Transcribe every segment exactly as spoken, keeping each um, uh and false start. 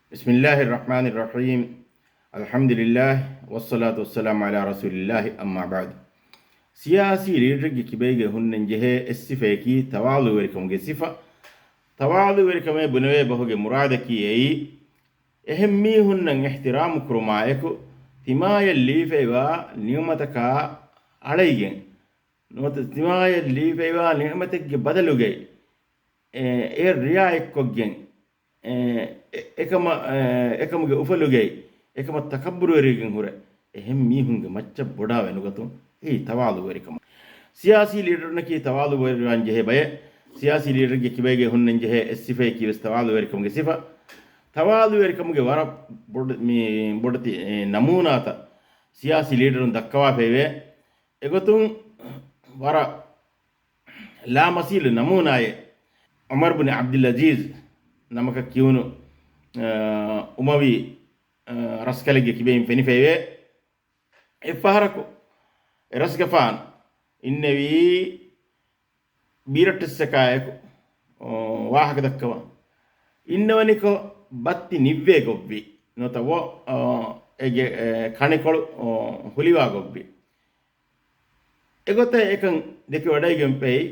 بسم الله الرحمن الرحيم. الحمد لله والصلاة والسلام على رسول الله، أما بعد. ސިޔާސީ ލީޑަރެއްގެ ކިބައިގައި ހުންނަން ޖެހޭ އެއް ސިފަޔަކީ ތަވާޟުވެރިކަމުގެ ސިފަ. ތަވާޟުވެރިކަމޭ ބުނެވޭ ބަހުގެ މުރާދަކީ އެއީ، އެހެން މީހުންނަށް އިޙްތިރާމު ކުރުމާއެކު، ތިމާޔަށް ލިބިފައިވާ ނިޢުމަތަކާ އަޅައިގެން، ނުވަތަ ތިމާޔަށް ލިބިފައިވާ ނިޢުމަތެއްގެ ބަދަލުގައި، އެ، އެ ރިޢާޔަތްކޮށްގެން، އެ، އެ، އެކަމަ، އެ، އެކަމުގެ އުފަލުގައި އެކަމަށް ތަކައްބުރުވެރިވެގެން ހުރެ އެހެން މީހުންގެ މައްޗަށް ބޮޑާވެ ނުގަތުން. އެއީ ތަވާޟުވެރިކަމަށް. ސިޔާސީ ލީޑަރުންނަކީ ތަވާޟުވެރިވާން ޖެހޭ ބައެއް. ސިޔާސީ ލީޑަރެއްގެ ކިބައިގައި ހުންނަން ޖެހޭ އެއް ސިފަޔަކީ ވެސް ތަވާޟުވެރިކަމުގެ ސިފަ. ތަވާޟުވެރިކަމުގެ ވަރަށް ބޮޑު، މި، ބޮޑެތި، އެ، ނަމޫނާތައް ސިޔާސީ ލީޑަރުން ދައްކަވާފައިވޭ. އެގޮތުން ވަރަށް ލާމަސީލު ނަމޫނާއެއް ޢުމަރު ބުނި ޢަބްދުލް ޢަޒީޒް ނަމަކަށް ކިޔުނު، އަ، އުމަވީ، އަ، ރަސްކަލެއްގެ ކިބައިން ފެނިފައިވޭ. އެއްފަހަރަކު އެ ރަސްގެފާނު އިންނެވީ ބީރައްޓެއްސަކާއެކު، އަ، ވާހަކަ ދައްކަވަން. އިންނަވަނިކޮށް ބައްތި ނިއްވޭ ގޮށްވި ނުވަތަ ވޯ، އަ، އޭގެ، އެ، ކަނިކޮޅު، އަ، ހުލިވާ ގޮށްވި. އެގޮތަށް އެކަން ދެކިވަޑައިގެންފައި،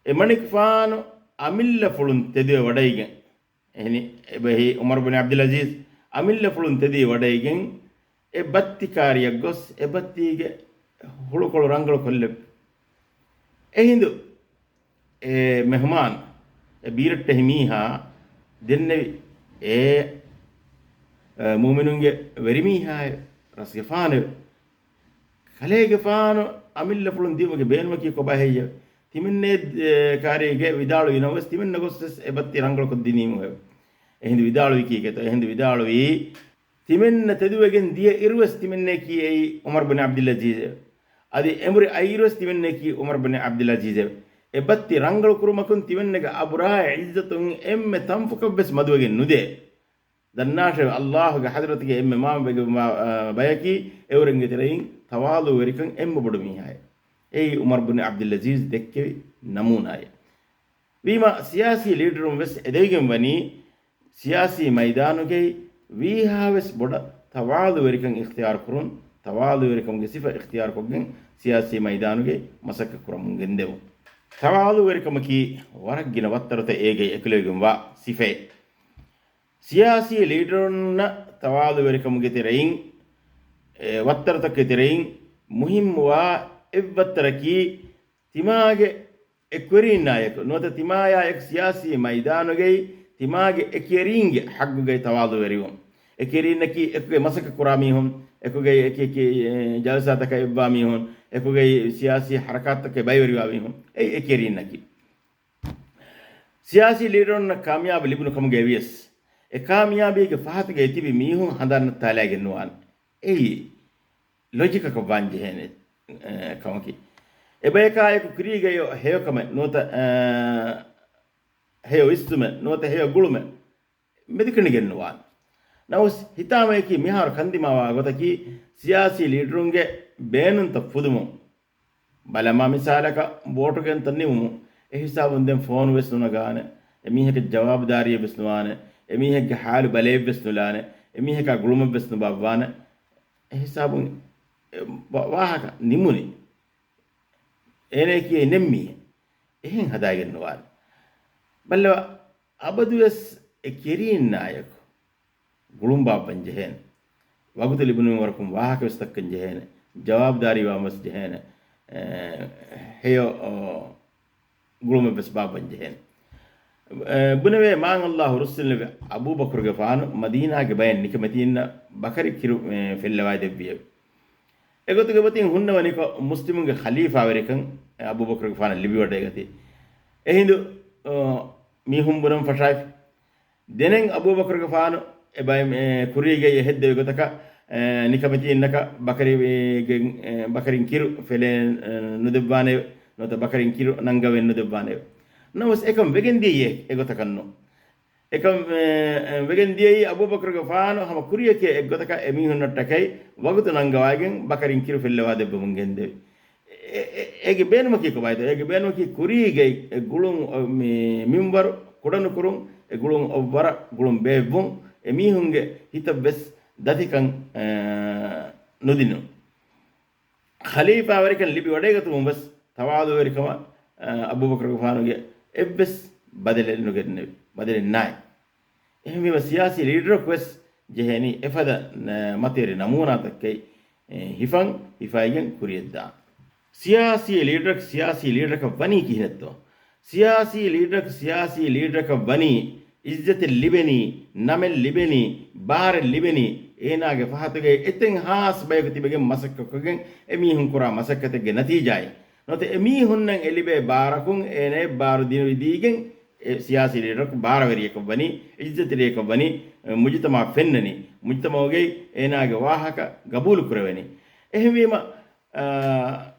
އެ މަނިކުފާނު އަމިއްލަފުޅުން ތެދުވެވަޑައިގެން، އެހެނި އެބަހީ ޢުމަރު ބުނި ޢަބްދުލް ޢަޒީޒް އަމިއްލަފުޅުން ތެދުވެވަޑައިގެން، އެ ބައްތި ކާރިއަށް ގޮސް، އެ ބައްތީގެ ހުޅުކޮޅު ރަނގަޅު ކޮށްލެއްވި. އެހިނދު އެ މެހުމާން، އެ ބީރައްޓެހި މީހާ ދެންނެވި، އެ، އެ، މުއުމިނުންގެ ވެރިމީހާއެވެ. ރަސްގެފާނެވެ. ކަލޭގެފާނު އަމިއްލަފުޅުން ދިއުމުގެ ބޭނުމަކީ ކޮބާ ހެއްޔެވެ؟ ތިމެންނޭ، އެ، ކާރީގެ ވިދާޅުވި ނަމަވެސް، ތިމެންނަށް ގޮސް ވެސް އެ ބައްތި ރަނގަޅުކޮށްދިނީމުއެވެ. އެހިނދު ވިދާޅުވި ކީކޭތޯ؟ އެހިނދު ވިދާޅުވީ، ތިމެންނަށް ތެދުވެގެން ދިޔަ އިރުވެސް ތިމެންނަކީ އެއީ ޢުމަރު ބުނި ޢަބްދުލް ޢަޒީޒެވެ. އަދި އެނބުރި އައިއިރުވެސް ތިމެންނަކީ ޢުމަރު ބުނި ޢަބްދުލް ޢަޒީޒެވެ. އެ ބައްތި ރަނގަޅު ކުރުމަކުން ތިމެންނަގެ އަބުރާ ޢިއްޒަތުން އެންމެ ތަންފުކަށްވެސް މަދުވެގެން ނުދޭ. ދަންނާށެވެ! ﷲ ގެ ޙަޟްރަތުގެ އެންމެ މާތްވެގެންވާ، އާ، ބަޔަކީ އެއުރެންގެ ތެރެއިން ތަވާޟުވެރިކަން އެންމެ ބޮޑު މީހާއެވެ. އެއީ ޢުމަރު ބުނި ޢަބްދުލް ޢަޒީޒް ދެއްކެވި ނަމޫނާއެއް. ވީމާ، ސިޔާސީ ލީޑަރުން ވެސް އެދެވިގެން ވަނީ، ސިޔާސީ މައިދާނުގައި ވީހާވެސް ބޮޑަށް ތަވާޟުވެރިކަން އިޚްތިޔާރު ކުރުން، ތަވާޟުވެރިކަމުގެ ސިފަ އިޚްތިޔާރުކޮށްގެން ސިޔާސީ މައިދާނުގައި މަސައްކަތް ކުރަމުން ގެންދެވުން. ތަވާޟުވެރިކަމަކީ ވަރަށް ގިނަ ވައްތަރުތައް އޭގައި އެކުލެވިގެންވާ ސިފައެއް. ސިޔާސީ ލީޑަރުންނަށް ތަވާޟުވެރިކަމުގެ ތެރެއިން، އެ، ވައްތަރުތަކުގެ ތެރެއިން މުހިއްމުވާ އެއްވައްތަރަކީ، ތިމާގެ އެކުވެރީންނާއެކު ނުވަތަ ތިމާޔާއެކު ސިޔާސީ މައިދާނުގައި ތިމާގެ އެކިވެރީންގެ ޙައްޤުގައި ތަވާޟުވެރިވުން. އެކިވެރީންނަކީ އެކުގައި މަސައްކަތް ކުރާ މީހުން، އެކުގައި އެކި އެކި، އެ، ޖަލްސާތަކަށް އެއްވާ މީހުން، އެކުގައި ސިޔާސީ ޙަރަކާތްތަކުގައި ބައިވެރިވާ މީހުން. އެއީ އެކިވެރީންނަކީ. ސިޔާސީ ލީޑަރުންނަށް ކާމިޔާބު ލިބުނު ކަމުގައި ވިޔަސް، އެ ކާމިޔާބީގެ ފަހަތުގައި ތިބި މީހުން ހަނދާން ނައްތާލައިގެން ނުވާނެ. އެއީ ލޮޖިކަކަށް ވާން ޖެހޭނެ، އެ، ކަމަކީ. އެބަޔަކާއެކު ކުރީގައި ހެޔޮކަމެއް ނުވަތަ، އެ، ހެޔޮ ވިސްނުމެއް ނުވަތަ ހެޔޮ ގުޅުމެއް މެދުކެނޑިގެން ނުވާނެ. ނަމަވެސް ހިތާމަޔަކީ މިހާރު ކަންދިމާވާ ގޮތަކީ ސިޔާސީ ލީޑަރުންގެ ބޭނުންތައް ފުދުމުން. ބަލަމާ މިސާލަކަށް ވޯޓުގެންތައް ނިމުމުން. އެ ހިސާބުން ދެން ފޯނު ވެސް ނުނަގާނެ. އެމީހަކަށް ޖަވާބުދާރީއެއް ވެސް ނުވާނެ. އެމީހެއްގެ ހާލު ބަލައެއް ވެސް ނުލާނެ. އެމީހަކާ ގުޅުމެއް ވެސް ނުބާއްވާނެ. އެ ހިސާބުން އެ ވާ-، ވާހަކަ ނިމުނީ. އޭނައަކީ ނެތް މީހެއް. އެހެން ހަދާގެން ނުވާނެ. ބައްލަވާ، އަބަދުވެސް އެ ކެރީންނާއެކު ގުޅުން ބާއްވަން ޖެހޭނެ. ވަގުތު ލިބުނު ވަރަކުން ވާހަކަ ވެސް ދައްކަން ޖެހޭނެ. ޖަވާބުދާރީވާން ވެސް ޖެހޭނެ. އެ، ހެޔޮ، އޯ، ގުޅުމެއް ވެސް ބާއްވަން ޖެހޭނެ. އެ، ބުނެވޭ މާތް ﷲ ރުއްސުންލެއްވި އަބޫބަކުރުގެފާނު މަދީނާގެ ބައެއް ނިކަމެތީންނަށް ބަކަރި ކިރު، އެ، ފެއްލަވާ ދެއްވިއެވެ. އެގޮތުގެ އޮތީ ހުންނަވަނިކޮށް މުސްލިމުންގެ ޚަލީފާވެރިކަން އަބޫބަކުރުގެފާނަށް ލިބިވަޑައިގަތީ. އެހިނދު، އަ، މީހުން ބުނަން ފަށާފި. ދެނެއް އަބޫބަކުރުގެފާނު އެ ބައި، އެ، ކުރީގައި އެ ހެއްދެވި ގޮތަކަށް، އެ، ނިކަމެތީންނަކަށް ބަކަރި، އެ، ގެ، އެ، ބަކަރިން ކިރު ފެލޭ، އެ، ނުދެއްވާނެ، ނުވަތަ ބަކަރިން ކިރު ނަންގަވެން ނުދެއްވާނެ. ނަމަވެސް އެކަން ވެގެން ދިޔައީ އެ، އެގޮތަކަށް ނޫން. އެކަން، އެ، އެ، ވެގެން ދިޔައީ އަބޫބަކުރުގެފާނު ހަމަ ކުރިޔަކޭ އެއްގޮތަކަށް އެމީހުންނަށްޓަކައި ވަގުތު ނަންގަވައިގެން ބަކަރިން ކިރު ފެއްލަވާ ދެއްވަމުން ގެންދެވި. އެ، އެ، އޭގެ ބޭނުމަކީ ކޮބާތޯ؟ އޭގެ ބޭނުމަކީ ކުރީގައި އެ ގުޅުން، އޮ، މި، މިންވަރު ކުޑަނުކުރުން، އެ ގުޅުން އޮއްވަރަށް ގުޅުން ބޭއްވުން، އެމީހުންގެ ހިތަށް ވެސް ދަތިކަން، އަ، ނުދިނުން. ޚަލީފާވެރިކަން ލިބި ވަޑައިގަތުމުން ވެސް ތަވާލުވެރިކަމަށް، އަ، އަބޫބަކުރުގެފާނުގެ އެއްވެސް ބަދަލެއް ނުގެންނެވި، ބަދަލެއް ނާތް. އެހެންވީމަ ސިޔާސީ ލީޑަރަކު ވެސް ޖެހޭނީ އެފަދަ، އަ، މަތިވެރި ނަމޫނާތަކެއް، އެ، ހިފަން ހިފައިގެން ކުރިޔަށްދާން. ސިޔާސީ ލީޑަރަކު ސިޔާސީ ލީޑަރަކަށް ވަނީ ކިހިނެއްތޯ؟ ސިޔާސީ ލީޑަރަކު ސިޔާސީ ލީޑަރަކަށް ވަނީ އިއްޒަތެއް ލިބެނީ، ނަމެއް ލިބެނީ، ބާރެއް ލިބެނީ، އޭނާގެ ފަހަތުގައި އެތައް ހާސް ބަޔަކު ތިބެގެން މަސައްކަތްކޮށްގެން އެމީހުން ކުރާ މަސައްކަތެއްގެ ނަތީޖާއިން. ނުވަތަ އެމީހުންނަށް އެ ލިބޭ ބާރަކުން އޭނައަށް ބާރު ދިނުވި ދީގެން އެ ސިޔާސީ ލީޑަރަކު ބާރަވެރިޔަކަށް ވަނީ، އިއްޒަތްތެރިޔަކަށް ވަނީ، އެ މުޖުތަމައަށް ފެންނަނީ، މުޖުތަމައުގައި އޭނާގެ ވާހަކަ ގަބޫލު ކުރެވެނީ. އެހެންވީމަ، އާ،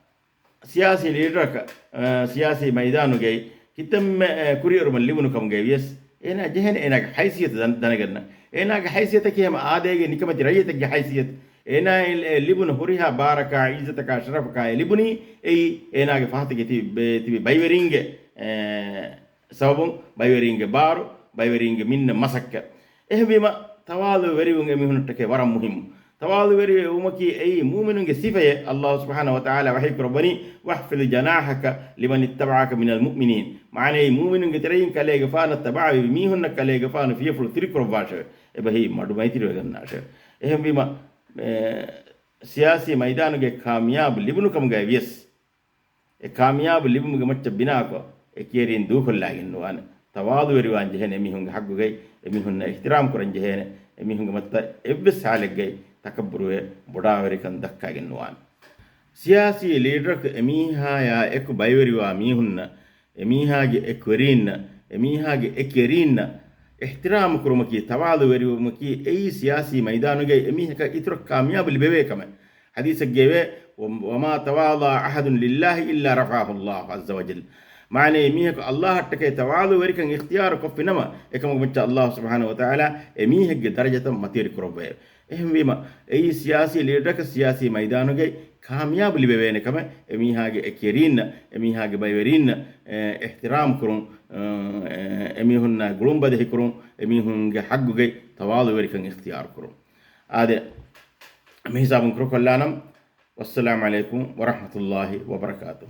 ސިޔާސީ ލީޑަރަކަށް، އާ، ސިޔާސީ މައިދާނުގައި ކިތަންމެ، އާ، ކުރިއެރުމަށް ލިބުނު ކަމުގައި ވިޔަސް، އޭނާ ޖެހޭނެ އޭނާގެ ހައިސިއްޔަތު ދަން-، ދަނެގަންނަން. އޭނާގެ ހައިސިއްޔަތަކީ ހަމަ އާދައިގެ ނިކަމެތި ރައްޔިތެއްގެ ހައިސިއްޔަތު. އޭނާއަށް ލިބުނު ހުރިހާ ބާރަކާ، އިއްޒަތަކާ، ޝަރަފަކާ އެ ލިބުނީ އެއީ އޭނާގެ ފަހަތުގެ ތި-، ބޭ-، ތިބި ބައިވެރިންގެ، އެ، ސަބަބުން، ބައިވެރީންގެ ބާރު، ބައިވެރީންގެ މިންނަ މަސައްކަތް. އެހެންވީމަ، ތަވާލުވެރިވުން އެމީހުންނަށްޓަކައި ވަރަށް މުހިއްމު. ތަވާލުވެރިވުމަކީ އެއީ މޫމިނުންގެ ސިފައެއް. އައްލާހު ސުބްޙާނަހު ވަތަޢާލާ ވަޙީކުރައްވަނީ، "وَاخْفِضْ جَنَاحَكَ لِمَنِ اتَّبَعَكَ مِنَ الْمُؤْمِنِينَ." މާނައީ، މޫމިނުންގެ ތެރެއިން ކަލޭގެފާނަށް ތަބަޢަވެވި މީހުންނަށް ކަލޭގެފާނު ފިޔަފުޅު ތިރިކުރައްވާށެވެ. އެބަހީ މަޑުމައިތިރިވެގަންނާށެވެ. އެހެންވީމަ، އެ، ސިޔާސީ މައިދާނުގެ ކާމިޔާބު ލިބުނު ކަމުގައި ވިޔަސް، އެ ކާމިޔާބު ލިބުމުގެ މައްޗަށް ބިނާކޮށް، އެ ކިޔެރީން ދޫކޮށްލާގެން ނުވާނެ. ތަވާލުވެރިވާން ޖެހޭނެ އެމީހުންގެ ހައްގުގައި، އެމީހުންނަށް އިޙްތިރާމް ކުރަން ޖެހޭނެ، އެމީހުންގެ މައްޗަށް އެއްވެސް ހާލެއްގައި ތަކައްބުރުވެ ބޮޑާވެރިކަން ދައްކާގެން ނުވާނެ. ސިޔާސީ ލީޑަރަކު އެމީހާޔާ އެކު ބައިވެރިވާ މީހުންނަށް، އެމީހާގެ އެކުވެރީންނަށް، އެމީހާގެ އެކިޔެރީންނަށް އިޙްތިރާމް ކުރުމަކީ، ތަވާލުވެރިވުމަކީ، އެއީ ސިޔާސީ މައިދާނުގައި އެމީހަކަށް އިތުރަށް ކާމިޔާބު ލިބެވޭ ކަމެއް. ޙަދީޘެއްގައިވޭ، "وَ-، وَمَا تَوَاضَعَ أَحَدٌ لِلَّهِ إِلَّا رَفَعَهُ اللَّهُ عَزَّ وَجَلَّ." މާނައީ، މީހަކު އައްލާހަށްޓަކައި ތަވާލުވެރިކަން އިޚްތިޔާރު ކޮށްފިނަމަ، އެކަމަކު މައްޗަށް އައްލާހު ސުބްޙާނަހު ވަތަޢާލާ އެމީހެއްގެ ދަރަޖަތައް މަތިވެރި ކުރައްވައެވެ. އެހެންވީމަ، އެއީ ސިޔާސީ ލީޑަރަކަށް ސިޔާސީ މައިދާނުގައި ކާމިޔާބު ލިބެވޭނެ ކަމެއް، އެމީހާގެ އެކިޔެރީންނަށް، އެމީހާގެ ބައިވެރީންނަށް، އެ، އިޙްތިރާމް ކުރުން، އެ، އެމީހުންނާ ގުޅުން ބަދަހި ކުރުން، އެމީހުންގެ ހައްގުގައި ތަވާލުވެރިކަން އިޚްތިޔާރު ކުރުން. އާދެ، މި ހިސާބުން ކުރުކޮށްލާނަން. ވައްސަލާމް ޢަލައިކުމް ވަރަޙްމަތުﷲި ވަބަރަކާތުހު.